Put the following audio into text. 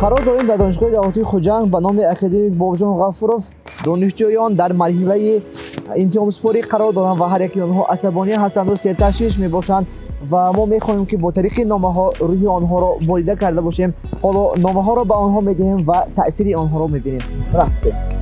Қарор дорем дар Донишгоҳи давлатии Хуҷанд ба номи академик Бобоҷон Ғафуров. Донишҷӯён дар марҳилаи имтиҳонсупорӣ қарор доранд ва ҳар яки онҳо асабонӣ ҳастанду серташвиш мебошанд ва мо мехоҳем, ки бо тариқи номаҳо рӯҳи онҳоро болида карда бошем. Ҳоло номаҳоро ба онҳо медиҳем ва таъсири онҳоро мебинем. Рафтем.